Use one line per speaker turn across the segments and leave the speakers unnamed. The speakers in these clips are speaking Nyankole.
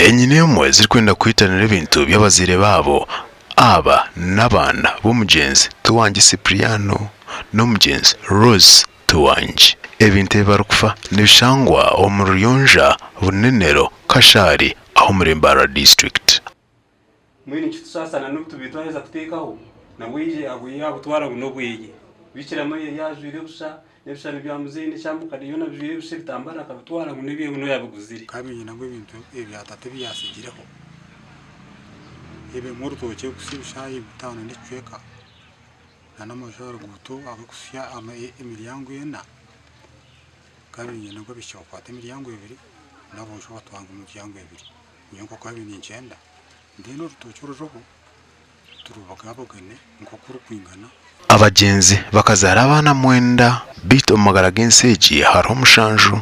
Enyina emwe zirikwenda kwitanira ebintu by'abazaire baabo aba n'abaana b'omugyenzi Tuwangye Cypriano n'omugyenzi Rose Tuwangye. Ebintu ebi barikufa nibishangwa omu Ruyonja, Bunenero, Kashari ah'omuri Mbarara disiturikiti.
Mbwenu nikitusaasa na n'obu tubaire twaheza kuteekaho nabwo aije yaabutwara ngu n'obweye. Bikira Maria yaajwaire busha, n'ebishushani bya muzeeyi n'ekya mukade byona bijwaire busha ebitambara akabitwara ngu n'ebye ngu niwe yaabiguzire.
Kandi niinyenda ngu ebintu ebya tata ebi yaatsigireho ebirimu orutookye rurikusya ebishaaha bitaano n'ekicweka n'amaju aha ruguuto agarikusya emiryango ena, kandi niinyenda ngu abaishiki bakwate emiryango ebiri n'aboojo batware emiryango ebiri. Nyowe nk'oku naabaire ninkyenda, mbwenu orutookye oruriho turubagabagane nk'oku rurikwingana.
Abagyenzi bakazaara abaana mwenda, beitu omu magara g'ensi egi hariho mushanju.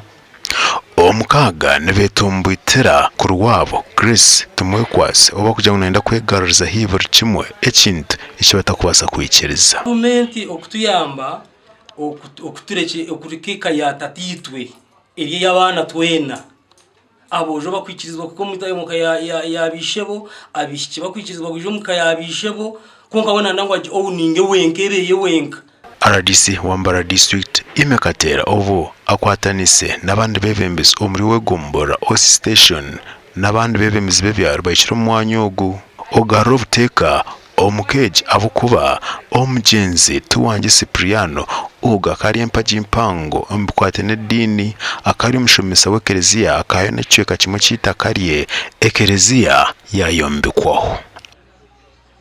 Omukaaga nibeetomboitera kuri waabo Grace Tumwekwatse ou barikugira ngu nayenda kwegaruriza haihi buri kimwe ekintu eki batakubaasa kwikiriza.
Gavumenti okutuyamba okureka eka ya tataitwe eri ey'abaana twena. Aboojo bakwikirizibwa kuhika omu ka ya baishebo, abaishiki bakwikirizibwa kwija omu ka ya baishebo, kwonka we nayenda ngu agi owuninge wenka ebe eye wenka.
Rdc wa Mbarara District, Immy Kateera obu akwatanise n'abandi beebembezi omuri Wegombora OC Station n'abandi beebembezi b'ebyaro bahikire omu mwanya ogu. Ogarura obuteeka omu ka egi ahabw'okuba omugyenzi Tiwangye Cypriano ogu akaba ari empagi mpango omu bikwataine n'ediini, akaba ari omushomesa w'ekereziya akahayo n'ekicweka kimwe ky'eitaka rye ekereziya yaayombekwaho.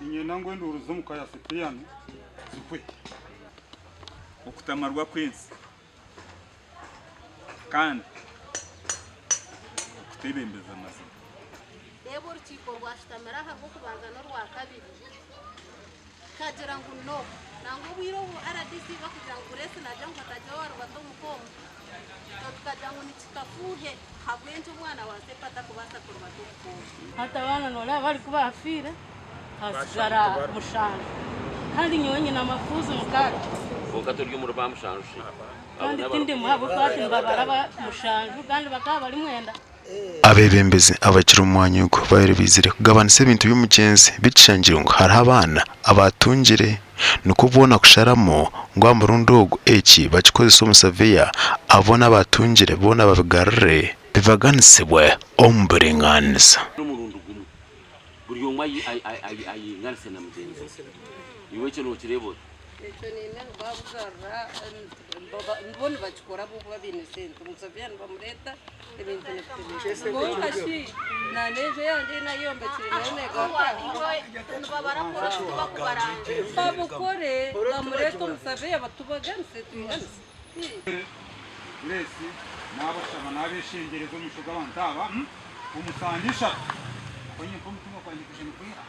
Niinyenda ngu enduuru z'omu ka ya Cypriano zihwe.
Okutamarwa kw'ensi kandi okuteebembeza amazima.
Reeba orukiiko rwashutamire aha rw'okubanza n'orwakabiri rukagira ngu no. Nangwa obwire obu rdc bakugira ngu Grace naagira ngu hatagira owaarubata omuka omu, itwe tukagira ngu nikikafuuhe ahabw'enki omwana wa Sepa atakubaasa kurubata omuka omu.
Hati abaana nooreeba bari ku baafiire hasigara mushanju kandi nyowe nyine amafuuzi mukaaga.
Kwonka tori omuri ba mushanju shi?
Kandi tindimu ahabw'okuba hati nibabara mushanju kandi bakaba bari mwenda.
Abeebembezi abakiri omu mwanya ogu baabaire baizire kugabanisa ebintu by'omugyenzi bikishangire ngu hariho abaana abaatungire nikwo boona kusharamu ngu aha murundi ogu eki bakikozese omusaveya abo boona abaatungire boona babigarure bibaganisibwe omu buringaaniza.
N'omurundi gumwe buri omwe ayinganise na mugyenzi we. Iwe ekyo nookireeba ota?
Ekyo niine babugarura bo nibakikora ahabw'okuba baine sente omushaija nibamureeta ebintu nibitebeekanisa kwonka shi nana enju eyangye ei nayombekire nayo negaruka babukore bamureete omusaveya batubaganise twinganise.
Grace nabashaba nabeshengyereza omu maisho g'abantu aba omu sande ishatu aho nyenka omutima gwangye gwija nigwera.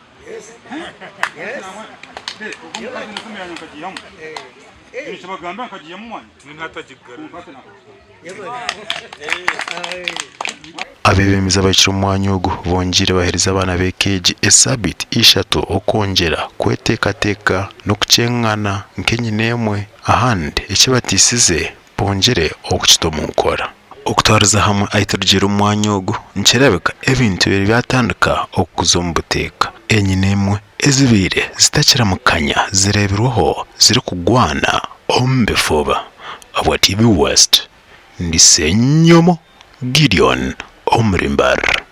Abeebembezi abahikire omu mwanya ogu bongyeire baheereza abaana b'eka egi esaabiiti ishatu okwongyera kweteekateeka n'okukyengana nk'enyina emwe ahandi eki batiisize bongyere okukita omu nkora. Okutwariza hamwe ahu turugire omu mwanya ogu, nikireebeka ebintu biri byatandika okuza omu buteeka. Enyina emwe ezibaire zitakiramukanya zireebirweho zirikugwana omu bifuba. Obwa TV West, ndi Ssenyomo Gideon omuri Mbarara.